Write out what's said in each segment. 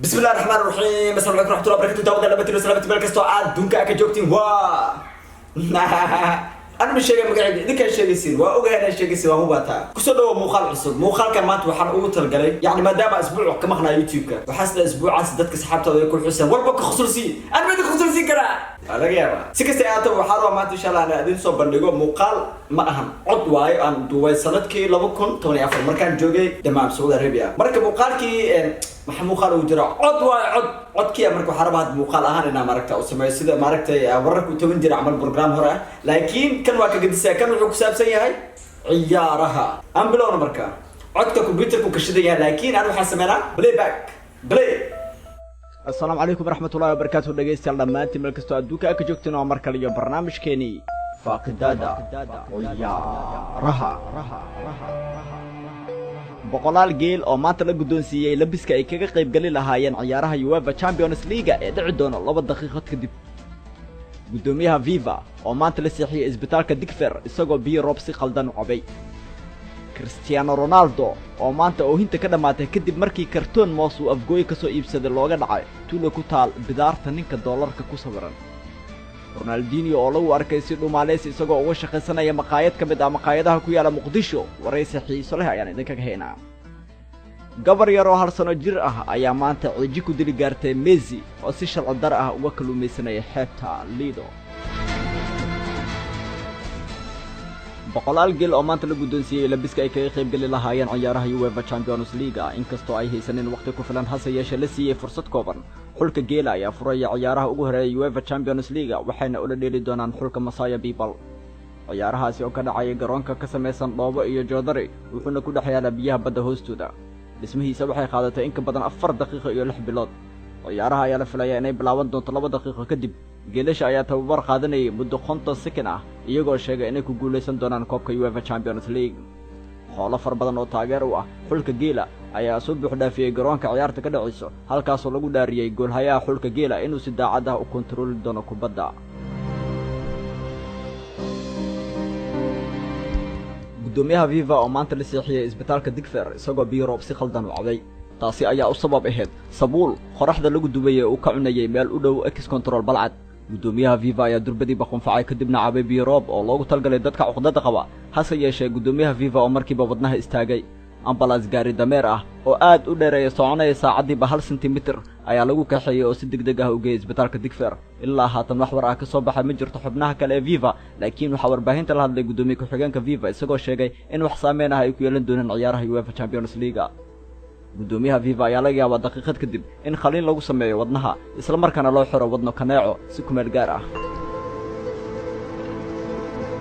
بسم الله الرحمن الرحيم، السلام عليكم ورحمة الله وبركاته. Daawada dhabatiin salaamati meel kastoo aad adduunka ka joogtiin. Waa ana ma sheegay magacayga, idinkaa sheegaysiin, waa ogahay inaa sheegaysiin, waa hubataa. Kusoo dhawo muuqaal cusub. Muuqaalkan maanta waxaan ugu talagalay, yacni maadaama isbuuc ka maqnaa YouTube-ka, waxaa sida isbuucaas dadka saxaabtooda ay ku xuseen warba ka khusulsii. Ana ma idin khusulsiin karaa, waa laga yaabaa. Si kasta ay ahaato, waxaa rabaa maanta insha Allah inaan idin soo bandhigo muuqaal, ma ahan cod waayo, aan duubay sanadkii 2014 markaan joogay Damaam, Saudi Arabia. Marka muuqaalkii maxaa muuqaal ugu jira? Cod waayo, cod codkii. Marka waxaa rabaa had muuqaal ahaan inaa maaragta u sameeyo sida maaragtay wararka u taban jira camal, program hore ah, laakiin kan waa ka gedisa. Kan wuxuu ku saabsan yahay ciyaaraha. Aan bilowna. Marka codka computerku ka shidan yahay, laakiin aan waxaan sameynaa playback, play. Asalaamu calaykum waraxmatullahi wabarakaatu. Dhegaystayaal dhammaantiin meel kastoo adduunka ka joogteen, waa mar kale iyo barnaamijkeenii faaqidaada ciyaaraha. Boqolaal geel oo maanta la guddoonsiiyey labiska ay kaga qaybgeli lahaayeen ciyaaraha UEFA Champions League ee dhici doono 2 daqiiqad kadib. Guddoomiyaha FIFA oo maanta la seexiyey isbitaalka Digfer isagoo biyo roob si qaldan u cabay. Cristiano Ronaldo oo maanta oohinta ka dhammaatay kadib markii kartoon moos uu Afgooye ka soo iibsaday looga dhacay tuulo ku taal bidaarta ninka doolarka ku sawiran. Ronaldinho oo lagu arkay si dhumaaleysi isagoo uga shaqaysanaya maqaayad ka mid ah maqaayadaha ku yaala Muqdisho. Waraysi xiiso leh ayaan idinkaga haynaa. Gabar yar oo 1 sano jir ah ayaa maanta ciiji ku dili gaartay Messi oo si sharci dar ah uga kalluumaysanaya xeebta Lido. Boqolaal geel oo maanta la guddoonsiiyey labiska ay kaga qaybgeli lahaayeen ciyaaraha UEFA Champions League, inkastoo ay haysanin waqti ku filan, hase yeeshee la siiyey fursad kooban. Xulka geela ayaa furaya ciyaaraha ugu horeeya UEFA Champions League, waxayna ula dheeli doonaan xulka Masaya People. Ciyaarahaasi oo ka dhacaya garoonka ka samaysan dhoobo iyo joodari, wuxuuna ku dhex yaalaa biyaha badda hoostooda. Dhismihiisa waxay qaadatay in ka badan 4 daqiiqo iyo 6 bilood. Ciyaaraha ayaa la filayaa inay bilaaban doonto 2 daqiiqo kadib. Geelasha ayaa tababar qaadanayay muddo 50 second ah, iyagoo sheegay inay ku guulaysan doonaan koobka UEFA Champions League. Xoolo far badan oo taageer u ah xulka geela ayaa soo buuxdhaafiyey garoonka ciyaarta ka dhacayso, halkaasoo lagu dhaariyey goolhayaha xulka geela inuu si daacad ah u kontarooli doono kubadda. Guddoomiyaha FIFA oo maanta la seexiyey isbitaalka Digfer isagoo biyo roob si khaldan u cabay. Taasi ayaa u sabab ahayd sabuul qoraxda lagu dubayay uu ka cunayay meel u dhow Ex Control Balcad. Guddoomiyaha FIFA ayaa durbadiiba qunfacay, kadibna cabay biyo roob oo loogu talgalay dadka cuqdada qaba. Hase yeeshee guddoomiyaha FIFA oo markiiba wadnaha istaagay, ambalaas gaari dameer ah oo aad u dheereeya, soconaya saacaddiiba 1 sentimitir, ayaa lagu kaxeeyey oo si deg deg ah u geeyey isbitaalka Digfer. Ilaa haatan wax war ah ka soo baxay ma jirto xubnaha kale ee FIFA, laakiin waxaa warbaahinta la hadlay guddoomiye ku-xigeenka FIFA, isagoo sheegay in wax saameyn ah ay ku yeelan doonaan ciyaaraha UEFA Champions League. Guddoomiyaha FIFA ayaa laga yaabaa daqiiqad kadib in khaliin lagu sameeyo wadnaha, isla markaana loo xiro wadno kaneeco si kumeel gaar ah.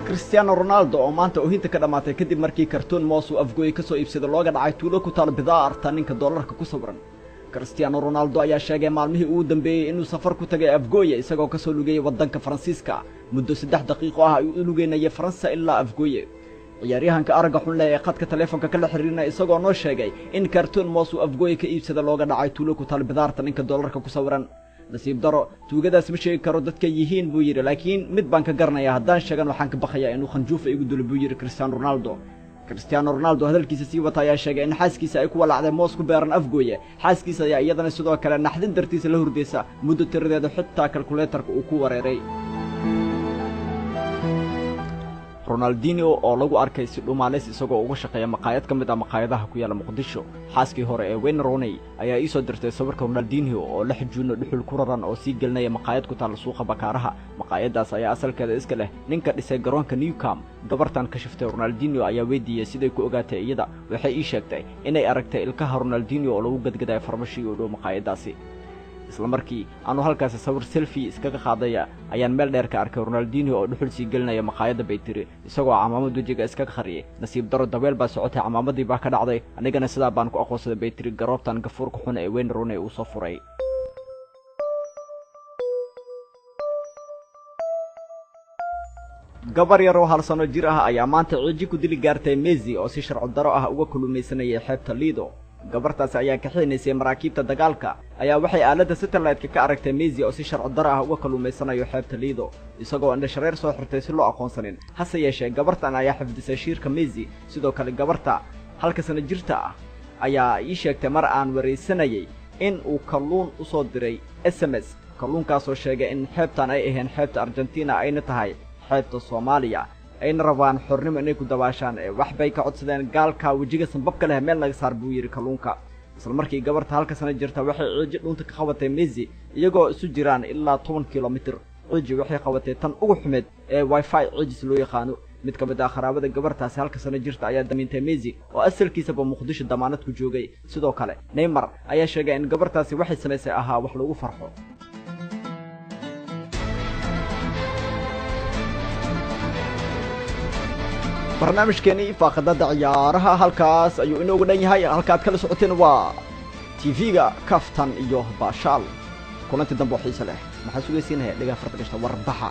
Cristiano Ronaldo oo maanta oohinta ka dhammaatay kadib markii kartoon moos uu Afgooye ka soo iibsaday looga dhacay tuulo ku taal bidaarta ninka doolarka ku sawiran. Cristiano Ronaldo ayaa sheegay maalmihii ugu dambeeyey inuu safar ku tagay Afgooye, isagoo ka soo lugeeyey waddanka Faransiiska. Muddo 3 daqiiqo ah ayuu u lugeynayay Faransa ilaa Afgooye. Ciyaaryahanka aragga xun leh ee khadka taleefonka kala xiriirnay, isagoo noo sheegay in kartoon moos uu Afgooye ka iibsada looga dhacay tuulo ku taal bidaarta ninka doolarka ku sawiran. Nasiib daro, tuugadaas ma sheegi karo dadka yihiin, buu yidhi, laakiin mid baan ka garanayaa, haddaan sheegan waxaan ka baqayaa inuu khanjuufa igu dulo, buu yidhi Cristiano Ronaldo. Cristiano Ronaldo hadalkiisa sii wata ayaa sheegay in xaaskiisa ay ku walacday moos ku beeran Afgooye. Xaaskiisa ayaa iyadana sidoo kale naxdin dartiisa la hurdaysa muddo tiradeeda xitaa kalkuleetarka uu ku wareeray. Ronaldinho oo lagu arkay si dhumaalays isagoo uga shaqeeya maqaayad ka mid ah maqaayadaha ku yaala Muqdisho. Xaaskii hore ee Wayne Rooney ayaa ii soo dirtay sawirka Ronaldinho oo la juuno dhuxul ku raran oo sii gelinaya maqaayad ku taalla suuqa Bakaaraha. Maqaayadaas ayaa asalkeeda iska leh ninka dhisay garoonka Newcam. Gabartan ka shiftay Ronaldinho ayaa weydiiyey siday ku ogaatay iyada. Waxay ii sheegtay inay aragtay ilkaha Ronaldinho oo lagu gadgadayo farmashii u dhow maqaayadaasi. Isla markii aanu halkaasi sawir selfie iskaga qaadaya ayaan meel dheer ka arkay Ronaldinho oo dhuxul sii gelinaya maqaayadda, bay tiri, isagoo camaamad wejiga iskaga qariyay. Nasiib daro, dabeel baa socotay, camaamadii baa ka dhacday, anigana sidaa baan ku aqoonsaday, bay tiri garoobtan gafuurka xun ee Wayne Rooney uu soo furay. Gabar yar oo 1 sano jir ah ayaa maanta ciiji ku dili gaartay Messi oo si sharci daro ah uga kalluumaysanayay xeebta Lido. Gabartaasi ayaa kaxaynaysay maraakiibta dagaalka ayaa waxay aaladda satellite-ka ka aragtay Messi oo si sharci daro ah uga kalluumaysanayo xeebta Lido, isagoo indha shareer soo xirtay si loo aqoonsanin. Hase yeeshee gabartan ayaa xifdisay shiirka Messi. Sidoo kale gabarta halka sano jirta ah ayaa ii sheegtay mar aan waraysanayay In uu kalluun u soo diray SMS, kalluunkaasoo sheegay in xeebtan ay ahayn xeebta Argentina, ayna tahay xeebta Soomaaliya, ayna rabaan xornimo inay ku dabaashaan. Ee wax bay ka codsadeen gaalka wejiga sanbabka leh, meel naga saar, buu yidhi kalluunka. Isla markii gabarta halka sana jirta waxay ciiji dhuunta ka qabatay Messi, iyagoo isu jiraan ilaa 10 kilomitir. Ciiji waxay qabatay tan ugu xumeed ee WiFi ciijis loo yaqaano. Mid ka mid ah qaraabada gabartaasi halka sano jirta ayaa damiintay Messi oo asalkiisaba Muqdisho damaanad ku joogay. Sidoo kale Neymar ayaa sheegay in gabartaasi waxay samaysay ahaa wax lagu farxo. Barnaamijkeenii faaqadada ciyaaraha halkaas ayuu inoogu dhan yahay. Halkaad kala socoteen waa TV-ga Kaftan iyo Baashaal. Kulanti dambe oo xiise leh, maxaa sugaysiinaya? Dhigaa farta gashta, warbaxa.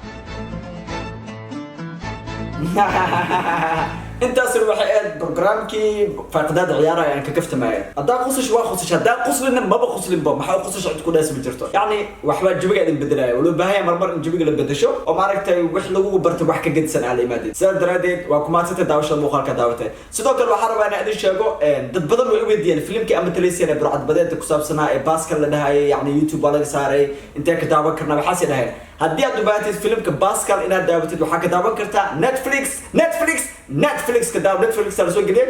Intaasna waxay ahayd programkii faaqidaada ciyaaraha aan ka kaftamaya. Haddaa qusush waa qusush, haddaa quslinna maba quslinba. Maxaa qusush? Cid ku dhaas ma jirto. Yacni waxbaa jawiga idin bedelaya. Waa loo baahan yahay marmar in jawiga la bedesho oo maaragtay wax lagu barto wax ka gedisan aa la imaadeen. Sidaas daraadeed waa ku maadsantay daawashada muuqaalka daawatay. Sidoo kale waxaa rabaa inaan idin sheego, dad badan way i weydiiyeen filimkii ama taleysiyan ee burcadbadeeda ku saabsanaa ee Pascal la dhahayay, yacni YouTube baa laga saaray, intee ka daawan karnaa? Waxaasay dhaheen haddii aad u baahatid filimka Pascal inaad daawatid, waxaa ka daawan kartaa Netflix, Netflix, Netflix ka daaw. Netflix la soo geliyay.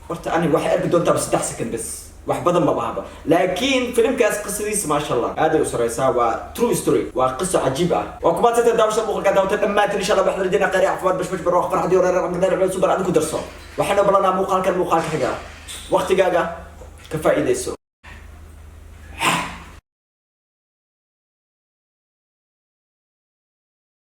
Horta ani waxay arki doontaa 3 second bes, wax badan ma bahaba, laakiin filimkaas qisadiisa, maasha Allah, aad ay u sareysaa. Waa true story, waa qiso cajiib ah. Waa ku maadsantay daawashada muuqaalka daawata dhammaantiin. Insha Allah waxaan rajaynaa khayr, caafimaad, bashbash, barwaaq, farxad iyo reer amr dheer super. Adigu ku darso. Waxaynu balanaa muuqaalkan muuqaalka xiga. Waqtigaaga ka faa'iidayso.